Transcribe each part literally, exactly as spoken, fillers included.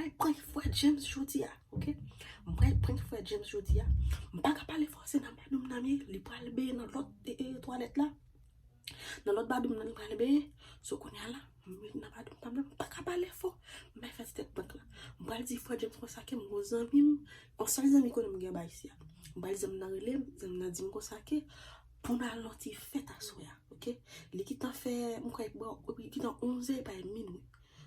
Prank frè James jodi a, ok? M pral prank frè James jodi a. M pa ka pale fò, se nan badoum nan m ye. Li pral beye nan lòt e, e, twalèt la. Nan lòt badoum nan li pral beye. So kounye a la, m nan badoum nan, m pa ka pale fò. M bay fè ti tèt prank la. M pral di frè James konsa ke m gon zanmi m, yon sèl zanmi konnen m gen ba isi a. M pral di zanmi nan rele m, zanmi nan di m konsa ke pou n al nan ti fèt aswè a, ok? Li gentan fè, m kwè, bon, li gentan onzè, pa minwi.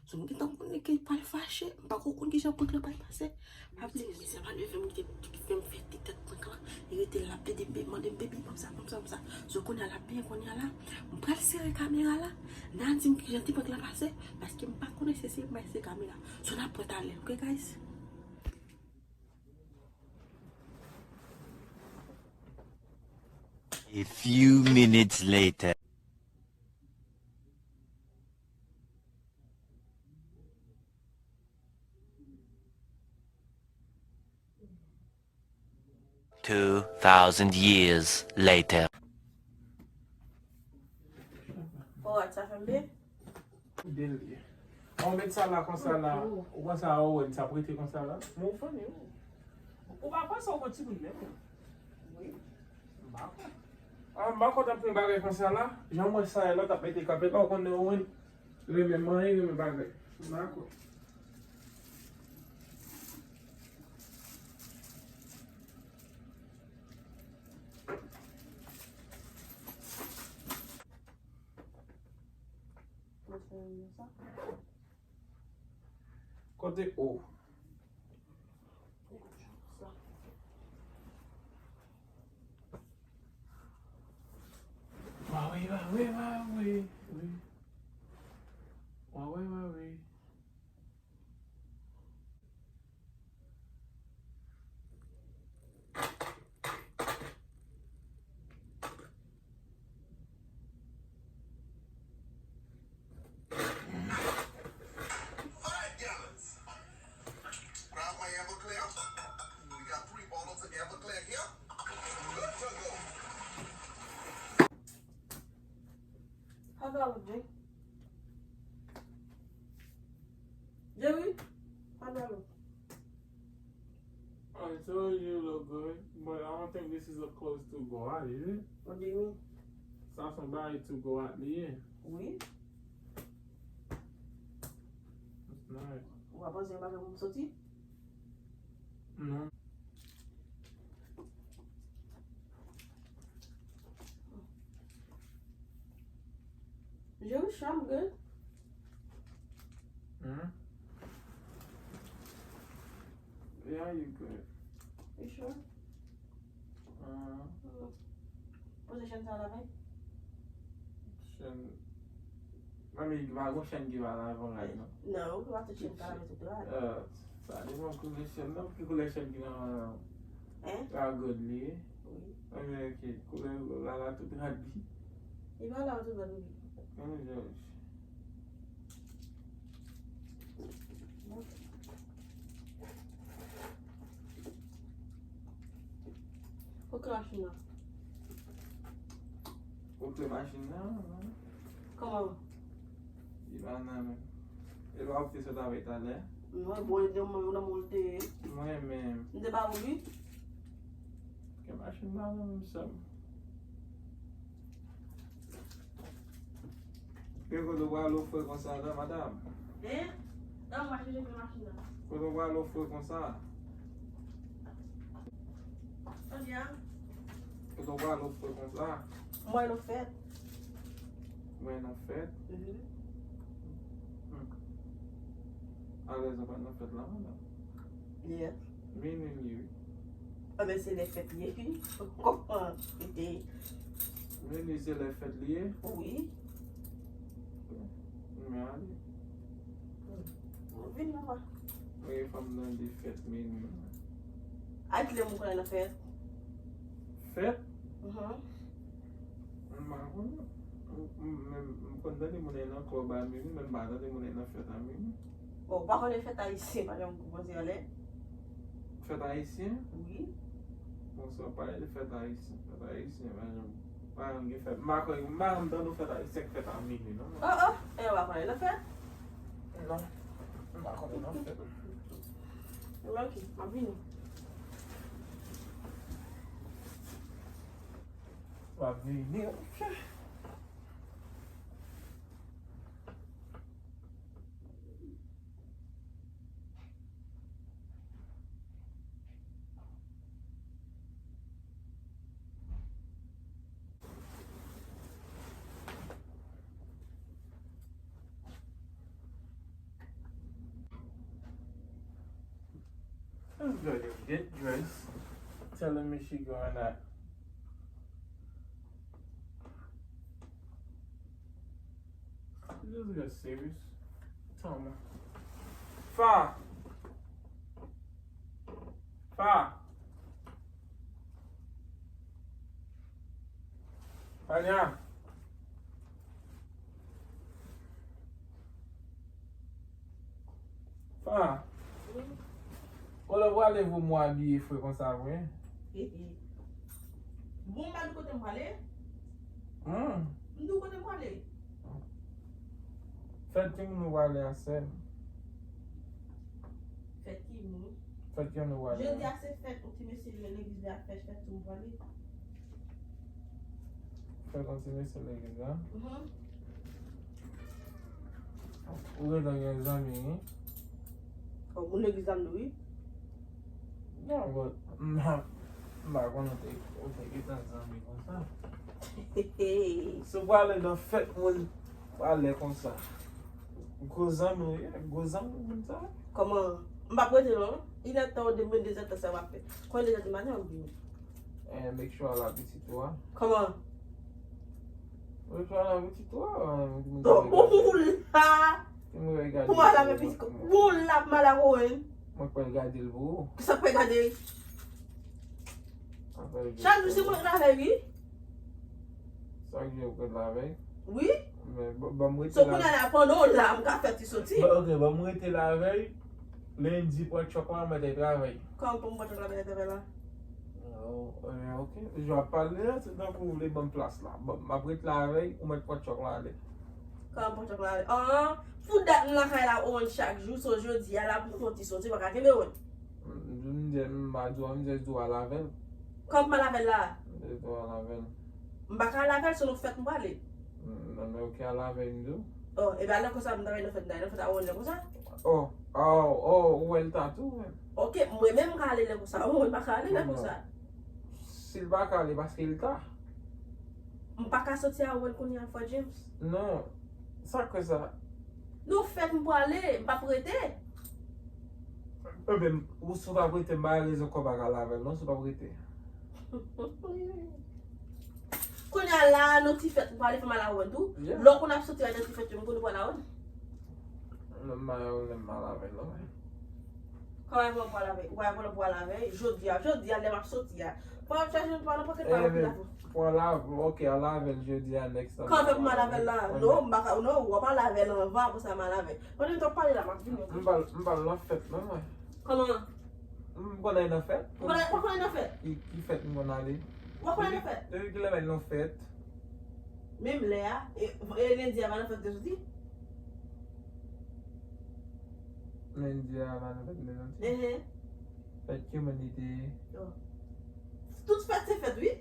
So, m gentan konnen ke l pral fache, m pa ko konn kijan prank lan pral pase. M ap di, men se pa leve m ki te, ki fè m fè ti tèt prank lan. Li rete la, ap plede be-, mande m, "Baby, ban m sa, ban m sa, ban m sa." So, kounye a l ap benyen, kounye a la, m pral sere kamera la. N a di m kijan ti prank lan pase, paske m pa konnen si se m bay se kamera. So, n ap wè talè, ok, guys? A few minutes later. Two thousand years later. Fò rad sa fè m byen? Delye. An met sa la konsa la. Ou panse a Owen sa prete konsa la? Men ou funny wi. Ou pa panse ou gon timoun menm? Wi. M pa kwè. Ah, m pa kontan pou yon bagay konsa la. Jan mwen sa e lòt ap mete kanpe la, ou konnen Owen renmen manyen, renmen bagay. M pa kwè. Kote ou? Mawe, mawe, mawe, wi. Mawe, mawe. Five gallons. Grab my Everclear. We got three bottles of Everclear here. Good to go. How do I look, Jay? Jerry? How do I look? I told you you look good, but I don't think this is a clothes to go out, is it? What do you mean? Sa se yon bagay to go out li ye. Wi. It's nice. Ou pa panse yon bagay pou m soti? Non. Jerry, I'm good. Hmm? Yeah, you good. You sure? Uh, mm. Poze chèn sa la, wi. Chèn. Manmi, pa gon chèn ki pa lave yon rad, non? Non, ou pa tout chèn ka lave tout rad. Euh, sa depann koulè chèn nan, ki koulè chèn ki nan Hein? Ragòd li ye? Wi. Anben, ok. Koulè lala tout rad li. Li pa lala tout rad li. Ann jòj. Ou kle machin nan? Ou kle machin nan? Kòman? Li pa nan men. E lwa w te sot avè talè? Mwen bon, e de mwen nan mwen te. Mwen menm. M te ba ou li? Ke machin pa nan menm sèm. Ke kote w pral ofre konsa la, madanm? Hein? Nan mwen chèche ke machin nan. Kote w pral ofre konsa? Kote w pral ofre konsa? Mwen nan fèt. Mwen nan fèt? Mhm. Hmm. Alèz ou pa nan fèt la, madanm? Yeah. Minwi li ye, wi. Anben, se lè fèt li ye, wi. Ou konprann? Li te. Minwi se lè fèt li ye? Wi. Men ale. Vin, papa. Wi, fanm nan di fèt minwi. A kilè moun konnen nan fèt? Fèt? Mhm. M pa konnen. M, m, m, m konn tande moun nan klèb a minwi, men m pa tande moun nan fèt a minwi. Bon, ou pa konnen fèt ayisyen, pa janm kòmanse anlè? Fèt ayisyen? Wi. Bon, sa w pale de fèt ayisyen. Fèt ayisyen, pa janm, pa janm gen fèt. M pa konnen, m pa janm tande fèt ayisyen k fèt a minwi, non. Oh, oh, e ou pa konnen nan fèt? Non. M pa konnen nan fèt. Ok, m ap vini. W ap vini, ok. This girl just get dressed, telling me she going out. This girl serious. Toma. Fa. Fa. Fania. Fa. Kote w prale pou mwen abiye fre konsa vre? Bon, m pa di kote m prale. Hmm. M di w kote m prale. Fèt ki moun ou prale a sèm. Fèt ki moun? Fèt ki moun ou prale. Jodi a se fèt yon ti mesye legliz la ap fè fèt tou m prale. Fèt yon ti mesye legliz la. Mhm. Ou gentan gen zanmi, wi. Oh, moun legliz la m di wi. Non, but, m pa, m pa konnen ou te, ou te gentan zanmi konsa. Si w prale nan fèt moun, prale konsa. Gwo zanmi w ye, gwo zanmi moun sa. Kòman? M p ap rete non. Inèdtan ou de mwen dezèdtan sa w ap fè. Konbyen dezèdtan maten w ap vini? Eh, make sure w al a pitit ou a. Kòman? Make sure w al a pitit ou a. Bon, ou la. Pou m al avè pitit ou. Bon, la, m al avè w. Mwen pral gade l pou ou. Sa k fè gade? Apre, Chak jou se mwen k lavèy, wi. Chak jou ou pral lavèy? Wi. Men, ban m rete So, la. Kounye a la, pandan w la, m ka fè ti soti. Bon, ok, ban m rete lavèy. Lendi, pran chòk la, mwen te travay. Kòman pou m pran chòk la, mwen te travay la? Oh, eh, ok. Jan w ap pale a, se tankou w vle ban m plas la. Bon, m ap ret lavèy, ou mèt pran chòk la ale. Kòman pran chòk la ale? An, pou dat m lakay la, on chak jou, so jodi a la, pou m fè yon ti soti, pa ka kenbe on. M, m, m, m pa di w, m just di w al avè l. Kòman m al avè l la? M just di w al avè l. M pa ka al avè l, se nan fèt m prale. Mm, non, men ok, al avè l, m di w. Oh, epi alè konsa, m travay nan fèt, nan fèt a on lè konsa. Oh, oh, oh, ou wè l ta tou, men. Ok, mwen menm m ka ale lè konsa. Ou, mwen pa ka ale lè konsa. Si l pa ka ale, paske l ta. M pa ka soti a on kounye a, frè James. Non, sa k fè sa? Non, fèt m prale, m p ap rete. Ebyen, ou si w p ap rete, m pa gen rezon kò w pa ka al avè l, non, si w p ap rete. Kounye a la, nan ti fèt, ou prale fè m al avè w tou. Lè w konn ap soti a nan ti fèt yo, m konn ou pral avè w. Non, m pa gen pwoblèm, m al avè l, non. Kòman w pral avè l? Ou pa gen pwoblèm pou al avè l? Jodi a, jodi a, lè m ap soti a. Pa w ap chache m pa nan pakèt pa nan pil. Pou al avè l, ok, al avè l jodi a, next time. Kòman fè pou m al avè l la? Non, m pa ka, non, w ap al avè l anvan, apre sa m al avè l. Pandan w ap pale la, m ap vini. M pa, m pa nan fèt, non, mwen. Kòman? M konn al nan fèt. Ou konn, ou konn al nan fèt? Ki, ki fèt m konn ale? Ou konn al nan fèt? Depi kilè m al nan fèt? Menm lè a, e, e lendi a pa nan fèt te soti? Lendi a pa nan fèt te soti? Ehe. Fèt ki moun li te ye? Oh. Tout fèt se fèt, wi.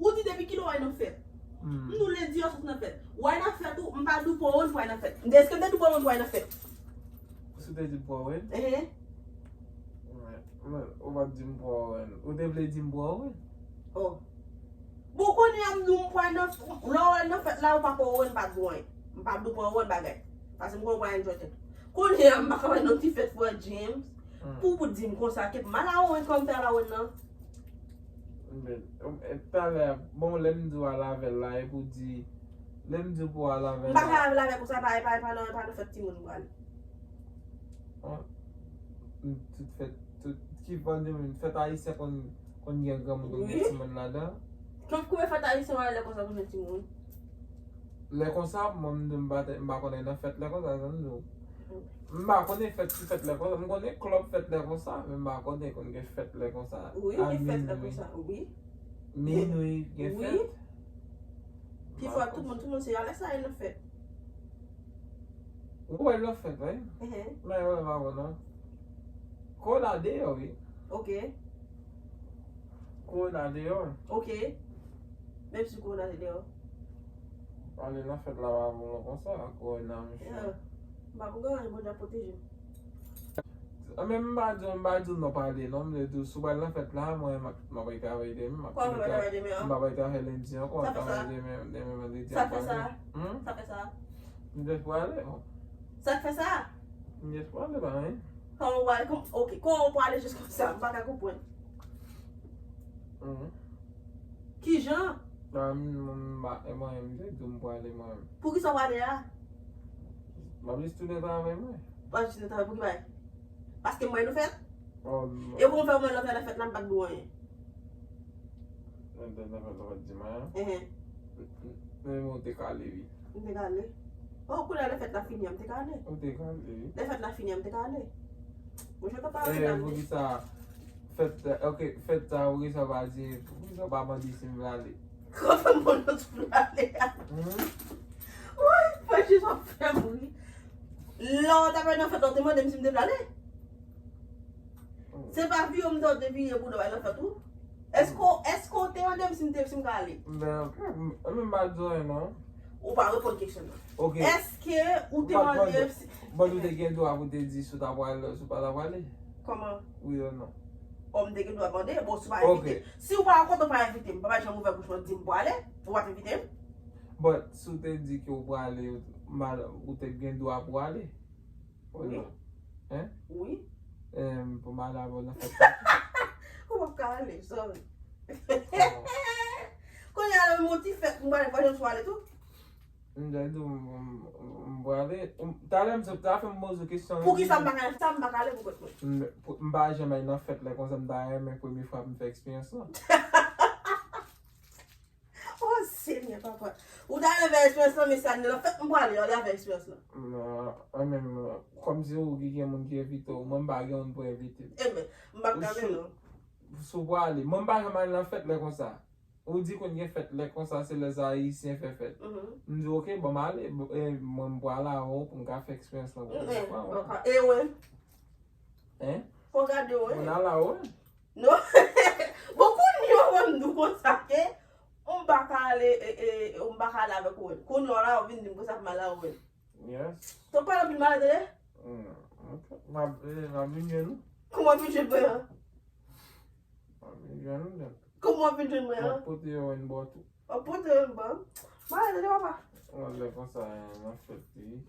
Ou di depi kilè w al nan fèt? M di w lendi a w sot nan fèt. W al nan fèt ou, m pa di w pran on pou w al nan fèt. M di, èske m te di w pran on pou w al nan fèt? Si w te di m pran on? Ehe. Mwen, ou pa t di m pran on. Ou te vle di m pran on? Oh. Bon, kounye a m di w m pran nan, lè w al nan fèt la, ou pa pran on, pa di w anyen. M pa di w pran on bagay. Paske m konnen w pa enjoy tèt ou. Kounye a m pa ka wè nan ti fèt frè James. Pou, pou di m konsa, ke m al a on, kòm fè al a on nan. Men, e, talè, bon, lè m di w al avè l la, e pou di, lè m di w pou w al avè l la. M pa ka al avè l konsa, pa, pa, pa nan, pa nan fèt timoun m prale. An, tout fèt, tout, ki fèt timoun, fèt ayisyen konn, konn gen granmoun, konn gen timoun ladan. Kòm koupe fèt ayisyen, w al lè konsa pou jwenn timoun. Lè konsa, mwen, m, m pa te, m pa konnen nan fèt lè konsa, sa m di w. M pa konnen fèt ki fèt lè konsa. M konnen klèb fèt lè konsa, men m pa konnen konn gen fèt lè konsa. Wi, gen fèt lè konsa, wi. Minwi, gen fèt. Wi. Pifwa tout moun, tout moun se alè sa yo nan fèt. Ou wè nan fèt, wi. Ehe. Men yo pa bon, non. Kowona deyò, wi. Ok. Kowona deyò. Ok. Menm si kowona te deyò. Ale nan fèt la pa bon konsa, kowona, mesye. Yeah. M pa pou gen anyen, Bondye ap pwoteje m. Men m pa di w, m pa di w non pale non, m vle di w, si w pral nan fèt la, mwen, m ap, m ap travay demen, m ap Kòman w travay demen an? M ap travay lendi ankò, Sa fè sa? Demen, demen vandredi. Sa fè sa? Hmm? Sa fè sa? M te prale, bon. Sa k fè sa? M te prale, pa anyen. Kòman w pale? Kòm, ok, kòman w pale jis konsa? M pa ka konprann. Mhm. Kijan? Ba, m, m, ba, e mwen, m te di w m prale mwen. Poukisa w prale a? M ap jis tounen travay mwen. W ap jis tounen travay pou ki bagay? Paske m wè nou fèt? Oh, m, E pou m fè mwen nan fèt la, fèt la, m pa t dwe anyen. Nan fèt la, pa t di mwen. Ehe. Men mwen te kale, wi. M te kale. Oh, kounye a lè fèt la fini an, m te kale. Ou te kale, wi. Lè fèt la fini an, m te kale. Mwen jwe pa Eh, kale. Poukisa fèt, ok, fèt sa, poukisa w pa di, poukisa w pa mande si m prale? Kòman m konnen w prale a? Hmm? Woy, Franchise, w ap fè m ri. Lè w t ap nan fèt la, w te mande m si m te prale. Se pa vire w m te vire pou w al nan fèt ou. Èske, èske w te mande m si m te, si m ka ale? Men, ok, m, men m pa di anyen non. Ou pa reponn kesyon nan. Ok. Èske ou te Ou pa mande mande. m si... Bon, ou te gen dwa pou te di si w ta pral, si w pa ta prale. Kòman? Wi ou non. Bon, m te gen dwa mande, bon, si w pa Ok. envite. Si w pa kontan, w pa envite m. Papa Jean ouvè bouch mwen, di m pou ale, ou pa t envite m. But, si w te di ke w prale, mal, ou te gen dwa pou ale. Ou Wi. non? Hein? Wi. Em, pou m ale avè w nan fèt sa. Ou p ap ka ale, sorry. Kounye a, lè m yon ti fèt, m prale, fò jan sou ale tou. M te di w, m, m, m prale. M, talè m sot la fè m poze w kesyon. Poukisa m pa ka, sa m pa ka ale pou kont mwen? M, pou, m pa janm al nan fèt la konsa, m ta renmen premye fwa m fè eksperyans lan. Oh, Senyè, papa. Ou ta ale avè eksperyans lan, men sa, nan fèt m prale, ale avè eksperyans lan. Non, an menm, kòmsi ou ki gen moun ki envite w, mwen m pa gen moun pou envite m. Ebyen, m p ap ka Ou vin non. Si w prale, mwen m pa janm al nan fèt lè konsa. Ou di konn gen fèt lè konsa, se lè sa Ayisyen fè fèt. Mhm. M di, ok, bon, m ale, bon, e, mwen m prale avè w pou m ka fè eksperyans lan pou premye fwa. Papa, e wè. Hein? Fò gade w, Mwen wi. al avè w. Non. Bon, kounye a, w wè m di w konsa, ke m pa ka ale, e, e, m pa ka ale avèk ou, wi. Kounye a la, w vin di m konsa pou m ale avè w, wi. Yes. Ton pale anpil malè, tande? Hmm, ok. M ap, e, m ap vin jwenn ou. Kòman w vin jwenn mwen an? M ap vin jwenn ou, men. Kòman w vin jwenn mwen M an? ap pote yo yon bò tou. W ap pote yon bò. Malè, tande, papa. Mwen lè konsa, e, nan fèt li.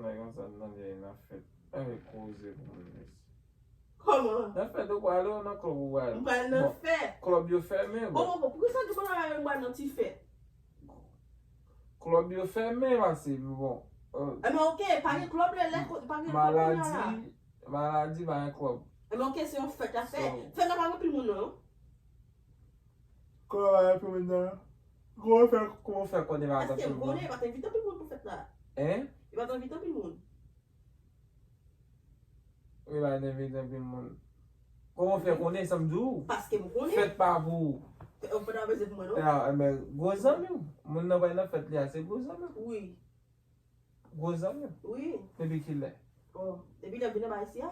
Lè konsa, nan, li nan fèt. Ann koze pou moun, mesye. Kòman? Nan fèt ou prale ou nan klèb ou prale? M pral nan fèt. Klèb yo fèmen, Bon, bon. bon, bon, poukisa ke mwen avè mwen nan ti fèt? Klèb yo fèmen, pase, bon. Euh, Ebyen, ok, pa gen klèb lè, lè, pa gen klèb lè la. Maladi, maladi pa gen klèb. Ebyen, ok, se yon fèt y ap fè. So- Fèt la pa gen anpil moun, non. Kòman pa gen anpil moun nan? Kòman fè, kòman fè konnen pa gen Èske anpil m konnen, moun? pa t envite anpil moun pou fèt la. Hein? Yo pa t envite anpil moun. Wi, pa t envite anpil moun. Kòman fè konnen sa m di w? Paske m konnen. Fèt pa pou ou. Ou pa ta bezwen pou mwen, non? Ya, men gwo zanmi w. Moun nan pral nan fèt li a, se gwo zanmi w. Wi. Gwo zanmi w. Wi. Depi kilè? Bon, depi lè m vin anba isi a.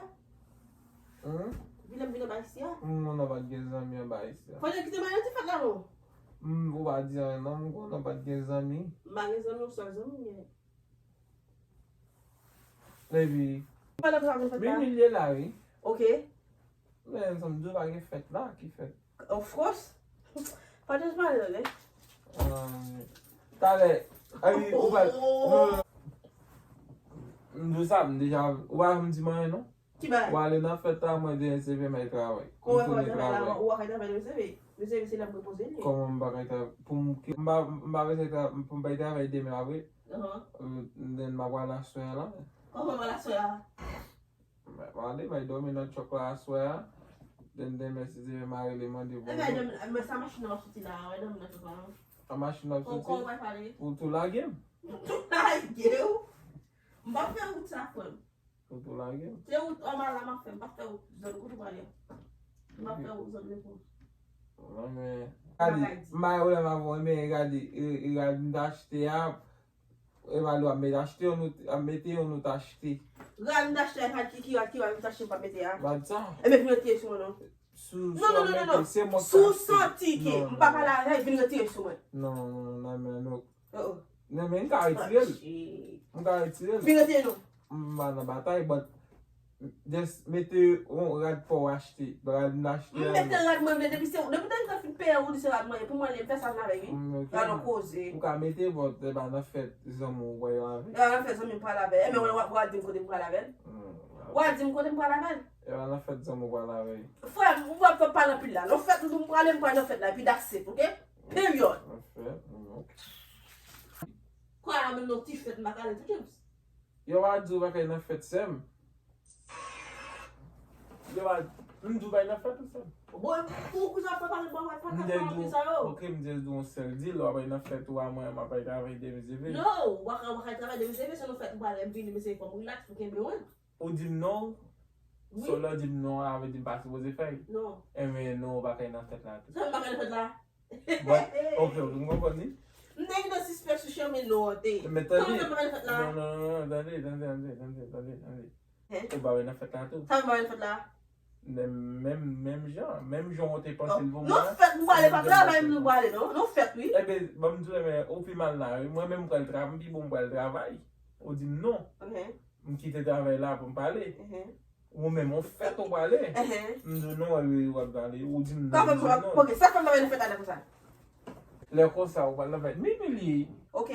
Hmm? Depi lè m vin anba isi a. Moun nan pa t gen zanmi anba isi a. Fò yo kite m al nan ti fèt la, non? Hmm, ou pa di anyen, non, m konnen w pa t gen zanmi. M pa gen zanmi, yon sèl zanmi m genyen. Epi, Pandan sa vin fèt la. Mimi li la, wi. Ok. Men, sa m di w pa gen fèt la, ki fèt? Of course. Pa te pale, non, eh? Um, talè, epi, ou pa, ou pa, m di w sa, m deja, ou pa janm di m anyen, non? Ki bagay? Ou ale nan fèt la, mwen te ensepe m al travay. Kòman M tounen fè travay la, travay. ou pa ka travay nan M C V? M C V se lè m repoze li. Kòman m pa ka travay? Pou m, m pa, m pa bezwen tra-, pou m pa travay demen apre? Ahan. Euh, then m ap pral aswè a la. Kòman pral aswè a? M ap ale, m al dòmi nan truck la aswè a. Then demen, si Dye vle, m a rele mande pou Ebyen, men sa machin nan w ap soti la, wè, dòmi nan tout la, non? An machin ap Kon, kon w soti. pral pale? Ou tou lage m? Tou lage w? M p ap fè wout sa, frè m. Ou tou lage m? Se wout anba la m ap fè, m p ap fè wout zòn kote w prale a. M p ap fè wout zòn repòz. Non, men, gade, m pa gen pwoblèm avè w, men gade, e, e, gade, m t achte a, e pa lè w ap met achte, yon nou, ap mete yon nou t achte. Rad m t achte a, ki, ki rad, ki rad m t achte m pa mete a? Rad sa. Ebyen, vin retire sou mwen non. Sou, non, non, non, non, non. Se mwen ki... Si w santi ke m pa pale avè l, vin retire sou mwen. Non, non, non, non, non. Oh, oh. Non, men m ka retire l. M ka retire l. Vin retire non. M pa nan batay, but just mete yon rad pa w achte. Rad m achte a. M mete rad mwen vle, depi se, depi w fin peye ou di se rad mwen ye, pou mwen li, m fè sa m avè wi. Gade yon koze. Ou ka mete, but e pa nan fèt zanmi w wè yo avè. E pa nan fèt zanmi m pral avè. Ebyen, w a di m kote m pral avè l. W a di m kote m pral avè l. E pa nan fèt zanmi w pral avè. Frè m, ou pa fè pale anpil la. Nan fèt ou di m prale, m pral nan fèt la, epi that's it, ok? Period. Nan fèt, ok. Kwa a menm nan ti fèt m pa ka ale tou James. Yo pa di w pa kay nan fèt sè m. Yo pa, m di w pa nan fèt ou sè m. Bon, pou kouzen ap pale bon, pa ka fè anpil sa yo. Ok, m just di w yon sèl deal, w ap nan fèt ou a mwen, m ap travay de mizeve. No, w pa ka, w pa ka travay de mizeve, se nan fèt ou pral vini, mezanmi, fò m relax pou kenbe mwen. Ou di m non? Wi. So lè w di m non, a vle di m pa sipoze fè l? Non. Enben non, ou pa kay nan fèt la tou. Sa m pa kay nan fèt la? But, ok, ok, m konprann li. M te gen sispèk sou chemen non an te. Men tande. Kòman sa m pa kay nan fèt la? Non, non, non, non, tande, tande, tande, tande, tande, tande. Hein? Ou pa kay nan fèt la tou? Sa m pa kay nan fèt la? Menm, menm, menm jan, menm jan ou te panse l pou mwen. Non, fèt m pral pa travay m pral non. Non, fèt wi. Enben, ban m di w, men, ou pi mal la wi. Mwen menm m pral travay, m pi bon m pral travay. Ou di m non. Ok. M kite travay la pou m pale. Mhm. Ou menm, ou fèt ou pale. Mhm. M di w non, wi, wi, w ap pale. Ou di m non, m di w non. Ok, sa fè m travay nan fèt la konsa. Lè konsa, ou pral nan fèt. Mimi li ye. Ok.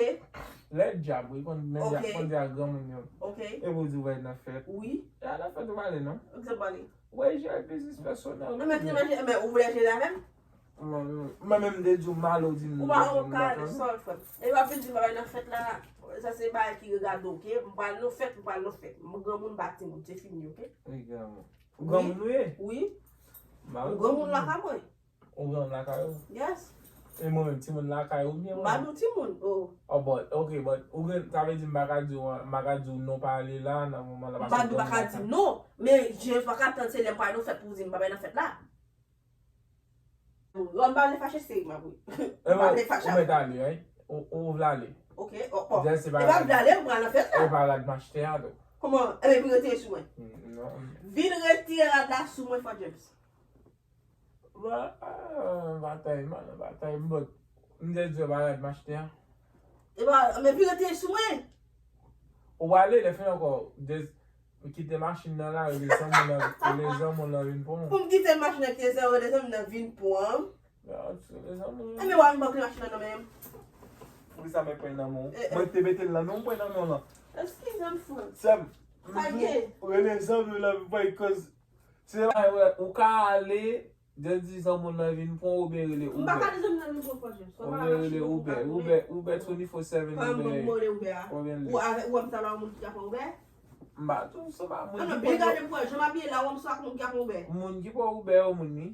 Lè djab, wi, konn, men djab, konn di a granmoun yo. Ok. E pou di w pral nan fèt. Wi. E a nan fèt ou pale, non? Egzanp pale. Ou wè, jere biznis pèsonèl ou. Enben, imajine, enben, ou vle jere avè m? Mwen, mwen menm m te di w m ale, ou di m non, m pa ka ale. Ou pa ka ale sòl, frè m. E w ap vin di m bagay nan fèt la, sa se bagay ki regade w, ok? M pral nan fèt, m pral nan fèt. M granmoun, m pa timoun, se fini, ok? Wi, granmoun. Ou granmoun ou ye? Wi. M pa granmoun lakay mwen. Ou granmoun lakay ou? Yes. E mwen menm, timoun lakay ou byen mwen? M pa di w timoun, oh. Oh, but, ok, but, ou gen, sa vle di m pa ka di w, m pa ka di w non pa ale la, nan moman la, paske m pa di w pa ka di non, men James pa ka tann se lè m pral nan fèt pou w di m pa bay nan fèt la. Yo, m pa vle fache seri m ap wi. M pa vle fache avè w. Ou mèt ale, wi. Ou, ou vle ale. Ok, oh, bon. Jès se pa rad. E pa vle ale, m pral nan fèt la. E pa rad m achte a, tou. Kòman? Enben, vin retire sou mwen. Mm, non. Vin retire rad la sou mwen, Fò James. Ba, ah, batay, man, batay, but m te di w pa rad m achte a. E ba, men vin retire sou mwen. Ou ale, lè fini ankò, just kite machin nan la, rele zanmi w lan, rele zanmi w lan vin pran w. Pou m kite machin nan, kite zanmi, rele zanmi w lan vin pran m. Ya, rele zanmi w lan. Enben, w a vin pran machin nan nan men m. Poukisa mwen pran nan men w? Eh, eh. Mwen te mete l nan men w, mwen pran nan men w lan. Eskize m, frè. Sè m, sa gen? Rele zanmi w lan vin pran, cause se pa, ou ka ale, just di zanmi w lan vin pran w oubyen rele Uber. M pa ka di zanmi w lan vin pran, Fò James. Oubyen rele Uber, Uber, Uber twenty-four seven, Uber. Mwen rele Uber a. Ou avè, ou wè m sanble ak moun ki ka pran Uber? M pa tou, se pa mwen ki pran. Non, non, byen gade m pran, jan m abiye la, ou wè m sanble ak moun ki ka pran Uber? Moun ki pran Uber yo, moun ni.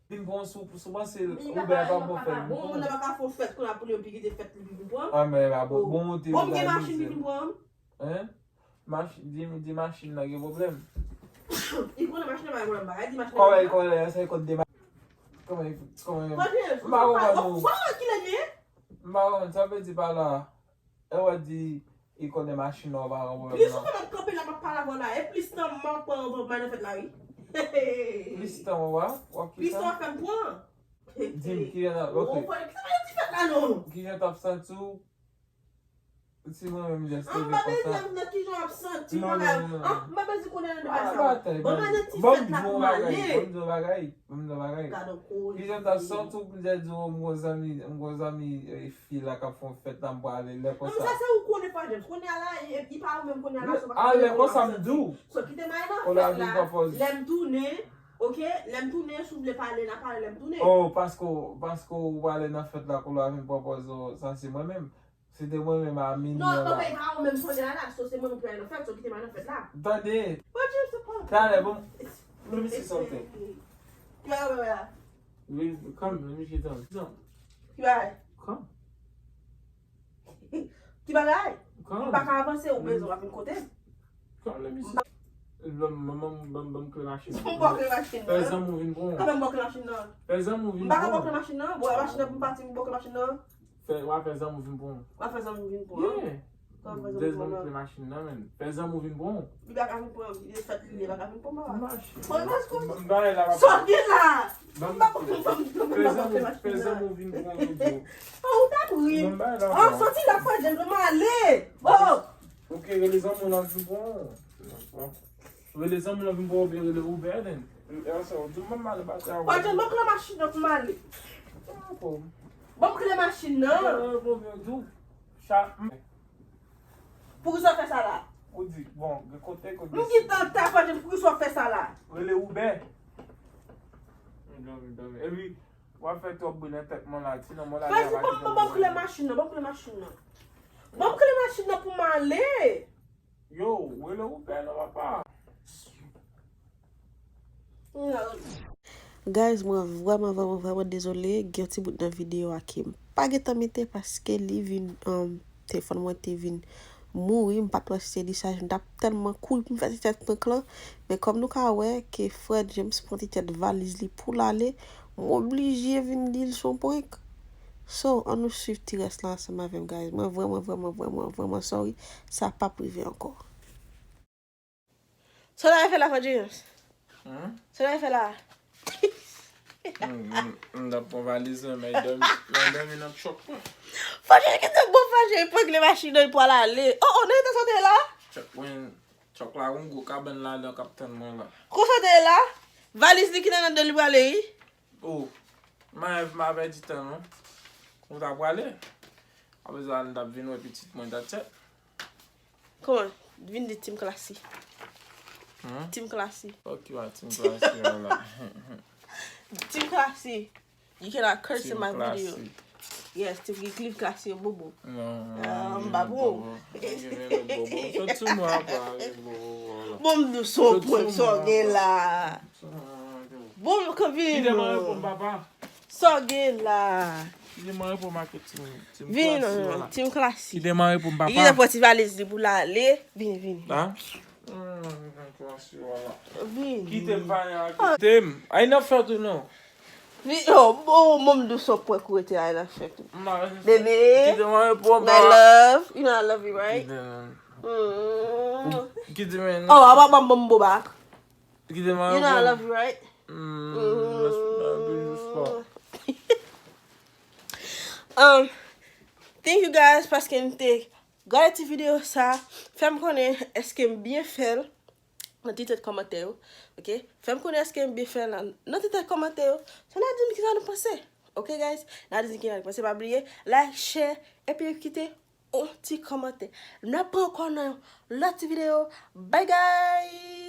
Vin pran sou, sou panse Uber pa bon fè l. Bon, moun nan pa ka fè yon fèt kounye a pou li pi kite fèt li pi pou pran. Ah, men pa bon, bon, ou te. Bon, m gen machin li vin pran. Hein? Mach-, di, di machin nan gen pwoblèm. Li konnen machin nan pa gen pwoblèm, bagay, di machin nan gen pwoblèm. Kòman, kòman, se kote de ma-, kòman, kòman, m pa konprann ou. Wè kilè li ye? M pa konprann, sa vle di pa la. E w di, li konnen machin nan pa gen pwoblèm. Plis ou fè m ap kanpe la, m ap pale avè w la. E plis tan m ap pran anvan m al nan fèt la, wi. Plis tan w ap, w ap ki sa? Plis tan w ap fè m pran. Di m ki jan, ok. Ou pa, ki sa m al di fèt la, non? Ki jan t ap santi w? Si mwen menm jès leve konsa. An, m pa bezwen nan kijan w ap santi w, non, bagay. Non, non, non. An, m pa bezwen konnen nan bagay sa yo. Ban m al nan ti fèt la pou m ale. Ban m di w yon bagay, ban m di w yon bagay. Gade yon koze. Kijan w t ap santi w pou m te di w m gon zanmi, m gon zanmi, eh, fi la k ap fè yon fèt la, m prale lè konsa. Non, men sa se ou konnen, pa James. Kounye a la, e, e, li pa ou menm kounye a la, so pa konnen. A, lè konsa m di w. So kite m al nan fèt la. Lè m tounen, ok, lè m tounen, si w vle pale, n a pale lè m tounen. Oh, paske w, paske w prale nan fèt la, kounye a vin pran pòz ou, sa se mwen menm. Se te mwen menm a minwi an la. Non, ok, pa ou menm kounye a la, so se mwen menm ki pral nan fèt, so kite m al nan fèt la. Tande. But you support. Talè, bon, let me see something. Ki bagay w wè a? Come, let me see something. Ki bagay? Come. Ki bagay? Come. M pa ka avanse, ou bezwen w ap vin kote m. Come, let me see. Ban m, ban m, ban m, ban m kle machin nan. M ba w kle machin nan. Fè zanmi w vin pran w. Kanmenm ba w kle machin nan. Fè zanmi w vin pran w. M pa ka ba w kle machin nan. Bon, machin nan pou m pati, m ba w kle machin nan. Fè, w a fè zanmi w vin pran w. W a fè zanmi w vin pran w. Yeah. Dèz ban m kle machin nan, men. Fè zanmi w vin pran w. Li pa ka vin pran, li fèt li, li pa ka vin pran, papa. Machin. Mwen, mwen, mwen, mwen, mwen, mwen, sa w gen la? Ban m, ban m, ban m, ban m, ban m, fè zanmi, fè zanmi w vin pran w, yo. Oh, ou ta ri. Ban m bay la, oh, papa. Soti la, fwa, James, m ale. Oh. Ok, rele zanmi w la vin pran w. Rele zanmi w la vin pran w, oubyen rele Uber, then. Fwa, James, ban m kle machin nan pou m ale. Ban m kle machin nan. Chat. Poukisa w fè sa la? Ou di, bon, gen kote, kote. M gentan ta fè, poukisa w fè sa la? Rele Uber. M dòmi, m dòmi. Epi, w ap fè twòp bri nan tèt mwen la, ti nan mwen la. Fè di, ban m, ban m kle machin nan, ban m kle machin nan. Ban m kle machin nan pou m ale. Yo, rele Uber non, papa. Guys, mwen vrèman, vrèman, vrèman dezole. Gen yon ti bout nan videyo a ke m pa gentan mete paske li vin, um, telefòn mwen te vin mouri. M pa t wè si se li chaje. M t ap tèlman kouri pou m fè ti tèt prank lan. Men kòm nou ka wè ke frè James pran ti tèt valiz li pou l ale, m oblije vin di l se yon prank. So, ann nou swiv ti rès la ansanm avè m, guys. Mwen vrèman, vrèman, vrèman, vrèman sorry. Sa p ap rive ankò. Sa w ta fè la, Fadjeyans? Hmm? Sa w ta fè la? M, m, m t ap pran valiz mwen, men dòmi, men dòmi nan tchòk mwen. Fadjeyans, ki te bon Fadjeyans, pran kle machin nan pou al ale. Oh, oh, nan eta sa w te ye la? Tchòk mwen, tchòk la, yon gwo kabann ladan k ap tann mwen la. Konsa w te ye la? Valiz li ki nan nan de li prale, wi. Oh, m a, m a pèdi tan, non. Ou ta prale? Apre sa, n t ap vin wè pitit mwen, that's it. Kòman? Vin di Team Classy. Hmm? Team Classy. Fuck you, Team Classy, la. Team Classy. You cannot curse in my video. Team Classy. Yes, Team Cliff Classy, bobo. Non, ah, non, m pa bon. Bobo. Sot sou mwen, apa, bobo, wala. Bon, m di w, sa w pran, sa w gen la. Bon, m konn vin. Kite m reponn, papa. Sa w gen la? Kite m reponn, ma ke Team, Team Classy, wala. Vin, Team Classy. Kite m reponn, papa. Li gen fò ti valiz li pou l ale. Vini, vini. La? Hmm, Team Classy, wala. Vini. Kite m pale ak, kite m. Ay, nan fèt ou non? Vini, oh, bon, bon, m di w sa w pran kou rete ay nan fèt ou. Bebe, kite m reponn, my love. You know I love you, right? Kite m. Mm. Kite m. Oh, apa ban m bon bak. Kite m. You know I love you, right? Mm, mm. Um, thank you guys paske n te gade ti videyo sa. Fè m konnen èske m byen fè l nan ti tèt kòmantè yo. Ok? Fè m konnen èske m byen fè l nan, nan ti tèt kòmantè yo. So, n a di m kisa nou panse. Ok, guys? N a di m kisa nou panse. Pa bliye, like, share, epi kite yon ti kòmantè. N ap pran ankò nan yon lòt ti videyo. Bye, guys!